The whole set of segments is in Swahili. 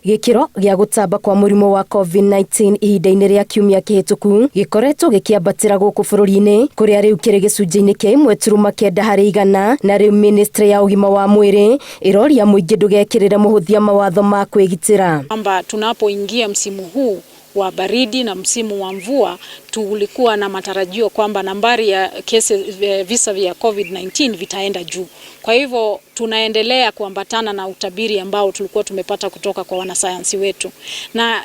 Gĩkĩro gĩa gũtamba kwa mũrimũ wa COVID-19 ihinda-inĩ rĩa kiumia kĩhĩtũku gĩkoretwo gĩkĩambatĩra gũkũ bũrũri-inĩ, kũrĩa rĩu kĩrĩ gĩcunjĩ-inĩ kĩa 1.9%, na rĩu ministry ya ũgima wa mwĩrĩ ĩroria mũingĩ ndũgekĩrĩre mũhũthia mawatho ma kwĩgitĩra. Kwamba tunapoingia msimu huu wa baridi na msimu wa mvua, tulikuwa na matarajio kwamba nambari ya kesi, visa vya COVID-19 vitaenda juu. Kwa hivyo tunaendelea kuambatana na utabiri ambao tulikuwa tumepata kutoka kwa wanasayansi wetu, na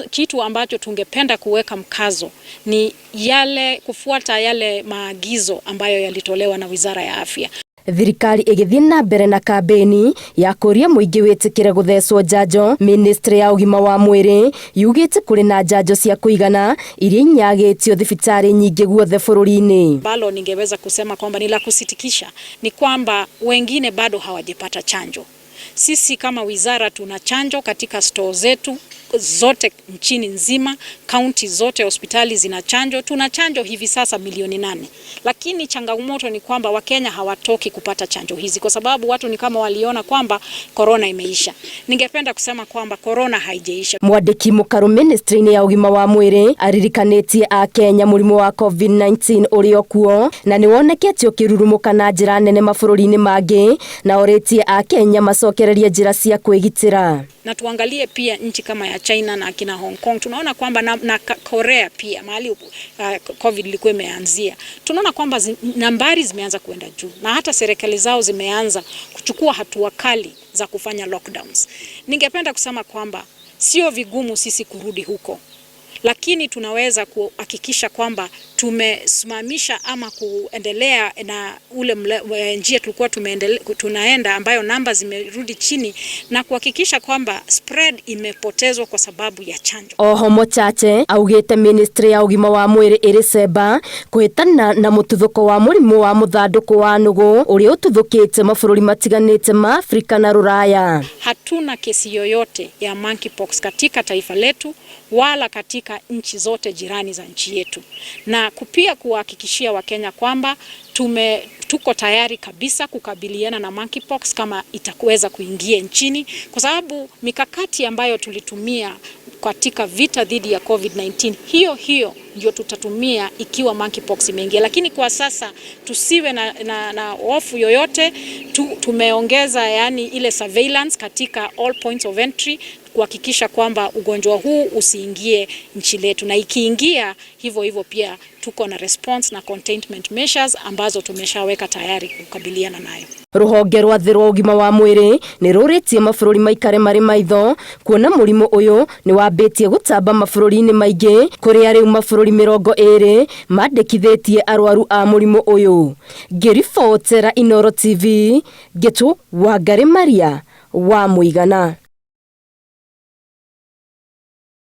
kitu ambacho tungependa kuweka mkazo ni yale kufuata yale maagizo ambayo yalitolewa na Wizara ya Afya. Thirikari ĩgĩthiĩ na mbere na kambĩni ya kũria mũingĩ wĩtĩkĩre gũthecwo njanjo, ministry ya ũgima wa mwĩrĩ yugĩte kũrĩ na njanjo cia kũigana iria inyagĩtio thibitarĩ nyingĩ guothe bũrũri-inĩ. Ambalo ningeweza kusema kwamba ni la kusitikisha ni kwamba wengine bado hawajapata chanjo. Sisi kama wizara tuna chanjo katika store zetu zote nchini nzima, kaunti zote, hospitali zina chanjo. Tuna chanjo hivi sasa milioni 8, lakini changamoto ni kwamba Wakenya hawatoki kupata chanjo hizi kwa sababu watu ni kama waliona kwamba korona imeisha. Ningependa kusema kwamba korona haijaisha. Mwandĩki mũkaru ministry-inĩ ya ũgima wa mwĩrĩ aririkanĩtie akenya mũrimũ wa COVID-19 ũrĩ o kuo na nĩ wonekete ũkĩrurumũka na njĩra nene mabũrũri-inĩ mangĩ, na orĩtie akenya macokererie njĩra cia kwĩgitĩra. Na tuangalie pia nchi kama ya China na akina Hong Kong, tunaona kwamba na Korea pia mahali COVID ilikuwa imeanzia, tunaona kwamba nambari zimeanza kuenda juu na hata serikali zao zimeanza kuchukua hatua kali za kufanya lockdowns. Ningependa kusema kwamba sio vigumu sisi kurudi huko, lakini tunaweza kuhakikisha kwamba tumesimamisha ama kuendelea na ule njia tulikuwa tunaenda ambayo namba zimerudi chini na kuhakikisha kwamba spread imepotezwa kwa sababu ya chanjo. Oho Mochache augite ministry ya ũgima wa mwĩrĩ ĩrĩ cemba kũhĩtana na mũtuthũko wa mũrimũ wa mũthandũkũ wa nũgũ ũrĩa ũtuthũkĩte mabũrũri matiganĩte ma Afrika na Rũraya. Hatuna kesi yoyote ya monkeypox katika taifa letu wala katika nchi zote jirani za nchi yetu, na pia kuhakikishia Wakenya kwamba tuko tayari kabisa kukabiliana na monkeypox kama itakuweza kuingia nchini, kwa sababu mikakati ambayo tulitumia katika vita dhidi ya COVID-19 hiyo hiyo ndio tutatumia ikiwa monkeypox imeingia. Lakini kwa sasa tusiwe na hofu yoyote tumeongeza yani ile surveillance katika all points of entry kuhakikisha kwamba ugonjwa huu usiingie nchi letu, na ikiingia hivyo hivyo pia tuko na response na containment measures ambazo tumeshaweka tayari kukabiliana nayo. Rũhonge rwa thĩ rwa ũgima wa mwĩrĩ nĩ rũrĩtie mabũrũri maikare marĩ maitho kuona mũrimũ ũyũ nĩ wambĩtie gũtamba mabũrũri-inĩ maingĩ, kũrĩa rĩu mabũrũri 20 mandĩkithĩtie arwaru a mũrimũ ũyũ. Ngĩribotera Inooro TV, Ngĩtũ Wangarĩ Maria wa Mũigana.